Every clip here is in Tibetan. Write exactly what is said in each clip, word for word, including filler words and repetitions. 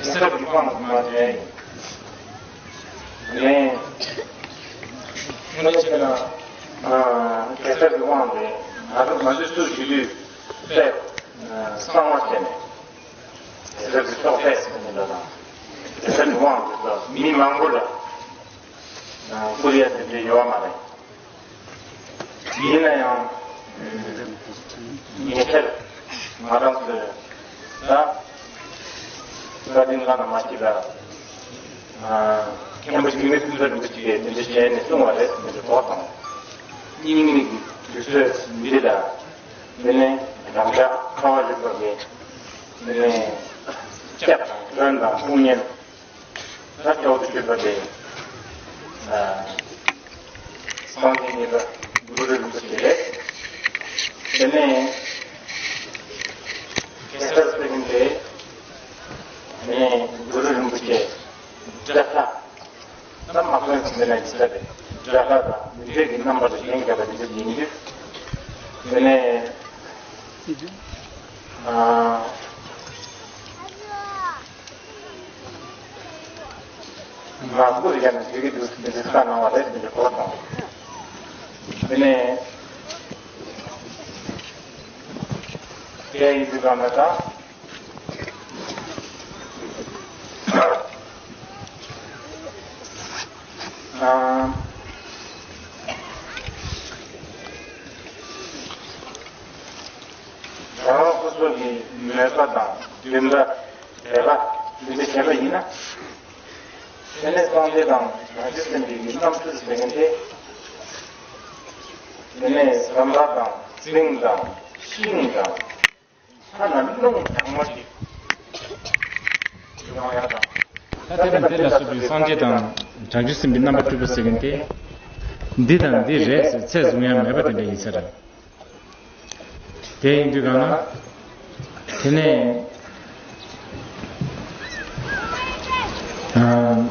གེ་སར་གྱི་དབང་དུ་མ་བྱས་ནས། ངས་ངས་བྱས་ན་གེ་སར་གྱི་དབང་དེ་ང་ཚོ་ང་ཚོས་སུ་ཞུ་དུས་དཔེ་གསང་བ་བྱས་ནས། གེ་སར་གྱི་ཚོགས་དཔེ་ཟེར་ནས་འདྲ་དང་། གེ་སར་གྱི་དབང་དུ་མི་མང་པོ་ལ་བསྐུར་ཡ་དེ་འདྲ་ཡོད་མ་རེད། ཡིན་ན་ཡང་ཉེ་ཆར་ང་རང་ཚོས་ད་བཀའ་དྲིན་བླ་ན་མ་མཆིས་པ་མཁན་པོ་འཇིགས་མེད་ཀུན་བཟང་རིན་པོ་ཆེ་གིས་དེ་འདྲ་བྱས་ནས་གསུངས་པ་རེད། དེ་འདྲ་གོ་དང་། སྙིང་མི་དུས་ཚོད་འདི་ལ་མི་ལན་རང་ཅག་ཁ་བ་ལེགས་པ་གི་མི་ལན་སྐྱབས་དང་མགོན་དང་དཔུང་གཉེན། ད་མཆོག་ཏུ་གྱུར་པ་དེ། སངས་རྒྱས་གཉིས་པ་གུ་རུ་རིན་པོ་ཆེ་རེད། དེ་ནས་གེ་སར་ཟེར་མཁན་དེ། དེ་ནས་གུ་རུ་རིན་པོ་ཆེ་དགྲ་ལྷ། ད་མ་དཀོན་ཟེར་ན་ཡིན་ས་རེད། དགྲ་ལྷ་དང་མི་འདྲ་གི་རྣམ་པ་ལ་བཞེངས་བཞག་པ་དེ་འདྲ་ཡིན་དུས། དེ་ནས་ཨ། ང་སྐུ་རེ་ཡང་ཞིག་གི་དུས་སུ་འདི་བཀའ་གནང་བ་རེད། འདི་གོ་དང་། དེ་ནས་དེ་ཡིན་དུས་གང་ལ་ད། ཨ། རང་རང་སོ་སོ་གི་མོས་པ་དང་འདུན་པ། དད་པ་འདི་འདྲ་བྱས་པ་ཡིན་ན། དེ་ནས་སངས་རྒྱས་དང་བྱང་ཆུབ་སེམས་དཔའི་རྣམ་སྤྲུལ་ཟེར་མཁན་དེ། དེ་ནས་ཟམ་པ་དང་རྫིང་དང་ཤིང་དང་ས་ན་རླུང་དྭངས་མ་ཞིག་ཡོང་ཡ་དང་། ད་དེ་དང་དེ་ལ་སོགས་པའི་སངས་རྒྱས་དང་བྱང་ཆུབ་སེམས་དཔའི་རྣམ་པར་སྤྲུལ་པ་ཟེར་མཁན་དེ། འདི་དང་འདི་རེད་ཟེར་ཚད་བཟུང་ཡ་མེད་པ་དེ་འདྲ་ཡིན་ས་རེད། དེ་ཡིན་དུས་གང་ན། དེ་ནས་ཨ།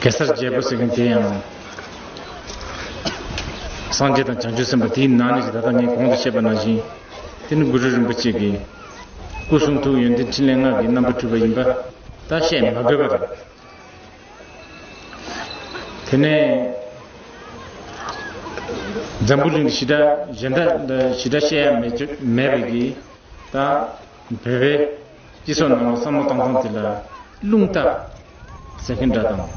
གེ་སར་རྒྱལ་པོ་ཟེར་མཁན་དེ་ཡང་སངས་རྒྱས་དང་བྱང་ཆུབ་སེམས་དཔའ་དེའི་ནང་ནས་ཀྱི་ད་ལྟ་ངས་གོང་དུ་བཤད་པ་ནང་བཞིན། དེ་ནི་གུ་རུ་རིན་པོ་ཆེ་གི་སྐུ་གསུང་ཐུགས་ཡོན་ཏན་ཕྲིན་ལས་ལྔ་གི་རྣམ་པར་སྤྲུལ་པ་ཡིན་པ་ད་བཤད་མ་དགོས་པ་རེད། དེ་ནས་འཛམ་བུ་གླིང་ཞི་དྲག་གཞན་དག་ཞི་དྲག་བཤད་ཡ་མེད་ཅོ་མེད་པའི་གི་ད་བོད་པའི་སྤྱི་ཚོགས་ནང་ལ་བསམ་བློ་བཏང་སྟངས་དེ་ལ་རླུང་རྟ་ཟེར་མཁན་འདྲ་དང་།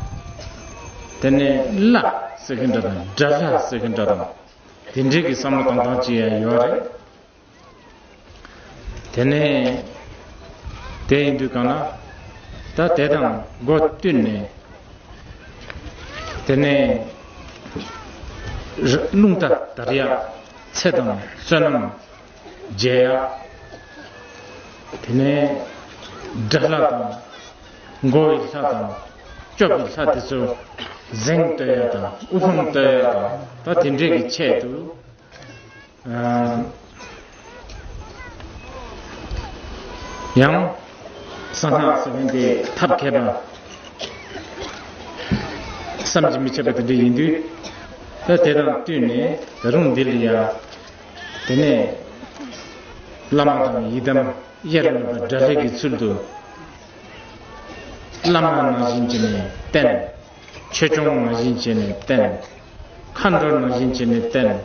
དེ་ནས་བླ་ཟེར་མཁན་འདྲ་དང་། དགྲ་ལྷ་ཟེར་མཁན་འདྲ་དང་། དེ་འདྲའི་གི་བསམ་བློ་བཏང་སྟངས་ཅིག་ཡང་ཡོད་རེད། དེ་ནས་དེ་ཡིན་དུས་གང་ན། ད་དེ་དང་སྒོ་བསྟུན་ནས། དེ་ནས་རླུང་རྟ་དར་ཡག་ཚེ་དང་བསོད་ནམས་རྒྱས་ཡག། དེ་ནས་དགྲ་ལྷ་དང་། མགོ་བོའི་ལྷ་དང་། སྐྱོབ་པའི་ལྷ་དེ་ཚོ་གཟེངས་བསྟོད་ཡག་དང་། དབུ་འཕང་བསྟོད་ཡག་དང་། ད་དེ་འདྲའི་གི་ཆེད་དུ། ཨ། ཡང་གསང་སྔགས་ཟེར་མཁན་དེ་ཐབས་མཁས་པ་བསམ་གྱིས་མི་ཁྱབ་པ་དེ་འདྲ་ཡིན་དུས། ད་དེ་དང་བསྟུན་ནས་ད་རུང་འདི་ལ་ཡང་། དེ་ནས་བླ་མ་དང་ཡི་དམ་དབྱེར་མེད་པ་དགྲ་ལྷའི་གི་ཚུལ་དུ། བླ་མ་ནང་བཞིན་བྱས་ནས་བསྟེན། ཆོས་སྐྱོང་ནང་བཞིན་བྱས་ནས་བསྟེན། མཁའ་འགྲོ་ནང་བཞིན་བྱས་ནས་བསྟེན།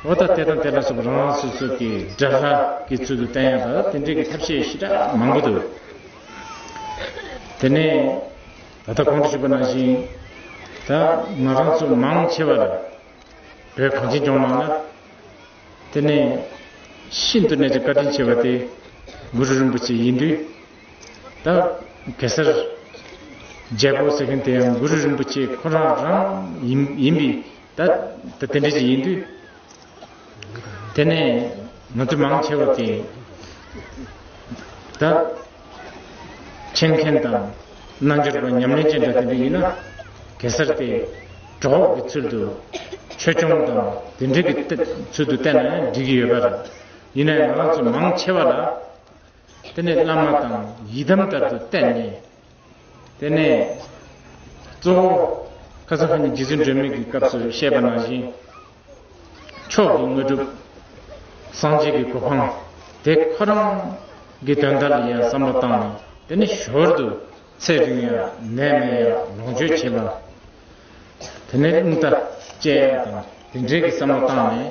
འོ་ད་དེ་དང་དེ་ལ་སོགས་པ་རང་རང་སོ་སོ་གི་དགྲ་ལྷ་གི་ཚུལ་དུ་བསྟེན་ཡག་ད་དེ་འདྲའི་གི་ཐབས་ཤེས་ཞེ་དྲག་མང་པོ་འདུག། དེ་ནས་ད་ལྟ་གོང་དུ་ཞུས་པ་ནང་བཞིན། ད་ང་རང་ཚོ་མང་ཆེ་བ་ལ་བོད་གངས་ཅན་ལྗོངས་ནང་ལ། དེ་ནས་ཤིན་ཏུ་ནས་ཀྱི་བཀའ་དྲིན་ཆེ་བ་དེ་གུ་རུ་རིན་པོ་ཆེ་ཡིན་དུས། ད་གེ་སར་རྒྱལ་པོ་ཟེར་མཁན་དེ་ཡང་གུ་རུ་རིན་པོ་ཆེ་ཁོ་རང་རང་ཡིན་ཡིན་པའི་ད་ད་དེ་འདྲ་ཅིག་ཡིན་དུས། དེ་ནས་ང་ཚོ་མང་ཆེ་བ་དེ་ད་མཁྱེན་མཁན་དང་། རྣལ་འབྱོར་པ་ཉམས་ལེན་ཅན་འདྲ་དེ་འདྲ་ཡིན་ན། གེ་སར་དེ་གྲོགས་ཀྱི་ཚུལ་དུ་ཆོས་སྐྱོང་དང་དེ་འདྲ་གི་ཚུལ་དུ་བསྟེན་ན་ཡང་འགྲིག་གི་ཡོད་པ་རེད། ཡིན་ན་ཡང་ང་རང་ཚོ་མང་ཆེ་བ་ལ་དེ་ནས་བླ་མ་དང་ཡི་དམ་ལྟར་དུ་བསྟེན་ནས། དེ་ནས་གཙོ་བོ་ཁ་སང་ཁ་ཉིན་རྗེ་བཙུན་སྒྲོལ་མའི་གི་སྐབས་སུ་བཤད་པ་ནང་བཞིན། མཆོག་གི་དངོས་གྲུབ། སངས་རྒྱས་ཀྱི་གོ་འཕང་དེ་ཁོ་རང་གི་དོན་དག་ལ་ཡང་བསམ་བློ་བཏང་ནས། དེ་ནི་ཞོར་དུ་ཚེ་རིང་ཡག་ནད་མེད་ཡག་ལོངས་སྤྱོད་བྱེད་པ། དེ་ནས་རླུང་རྟ་བཅད་ཡག་དང་དེ་འདྲའི་གི་བསམ་བློ་བཏང་ནས།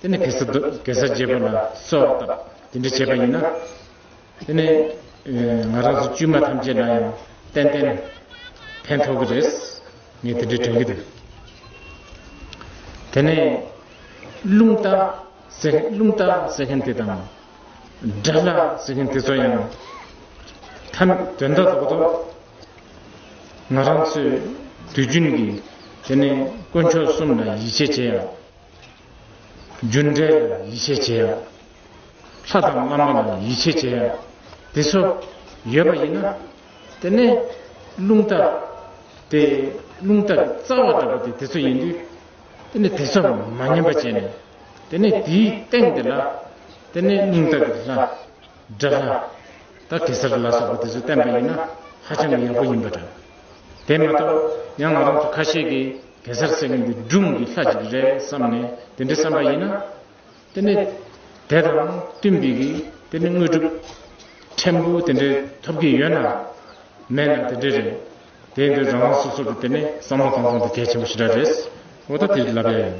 དེ་ནི་གེ་སར་རྡོ་གེ་སར་རྒྱལ་པོ་ལ་གསོལ་བ་བཏབ། དེ་འདྲ་བྱས་པ་ཡིན་ན། དེ་ནས་ཨེ་ང་རང་ཚོ་དཀྱུས་མ་ཐམས་ཅད་ལ་ཡང་ཏན་ཏན་ཕན་ཐོགས་ཀྱི་རེད། ངས་དེ་འདྲ་དྲན་གྱི་འདུག་དེ་ནས་རླུང་རྟ་ཟེར་རླུང་རྟ་ཟེར་མཁན་དེ་དང་། དགྲ་ལྷ་ཟེར་མཁན་དེ་ཚོ་ཡང་ཐམས་དོན་དག་རྡོག་རྡོག་ང་རང་ཚོའི་དུས་རྒྱུན་གྱི་དེ་ནས་དཀོན་མཆོག་གསུམ་ལ་ཡིད་ཆེས་བྱེད་ཡག་རྒྱུ་འབྲས་ལ་ཡིད་ཆེས་བྱེད་ཡག་ལྷ་དང་བླ་མ་ལ་ཡིད་ཆེས་བྱེད་ཡག་དེ་ཚོ་ཡོད་པ་ཡིན་ན། དེ་ནས་རླུང་རྟ་དེ་རླུང་རྟ་རྩ་བ་འདྲ་པོ་དེ་དེ་ཚོ་ཡིན་དུས། དེ་ནས་དེ་ཚོ་མ་ཉམས་པ་བྱས་ནས། དེ་ནས་དེའི་སྟེང་དེ་ལ་དེ་ནས་རླུང་རྟ་གི་ལྷ། དགྲ་ལྷ། ད་གེ་སར་ལ་སོགས་པ་དེ་ཚོ་བསྟེན་པ་ཡིན་ན་ཧ་ཅང་གི་ཡག་པོ་ཡིན་པ་འདྲ། དེ་མ་གཏོགས་ཡང་ང་རང་ཚོ་ཁ་ཤས་ཀྱིས་གེ་སར་ཟེར་མཁན་འདི་སྒྲུང་གི་ལྷ་ཅིག་རེད་བསམ་ནས་དེ་འདྲ་བསམ་པ་ཡིན་ན། དེ་ནི་དེ་དང་བསྟུན་པའི་གི་དེ་ནི་དངོས་གྲུབ་ཕྲན་བུ་དེ་འདྲ་ཐོབ་ཀྱི་ཡོད་ན་མེད་ན་དེ་འདྲ་རེད། དེ་འདི་རང་རང་སོ་སོ་གི་དེ་ནི་བསམ་བློ་གཏོང་སྟངས་དེ་གལ་ཆེན་པོ་ཞེ་དྲག་རེད། འོ་ད་དེ་ལབ་ཡ་ཡིན།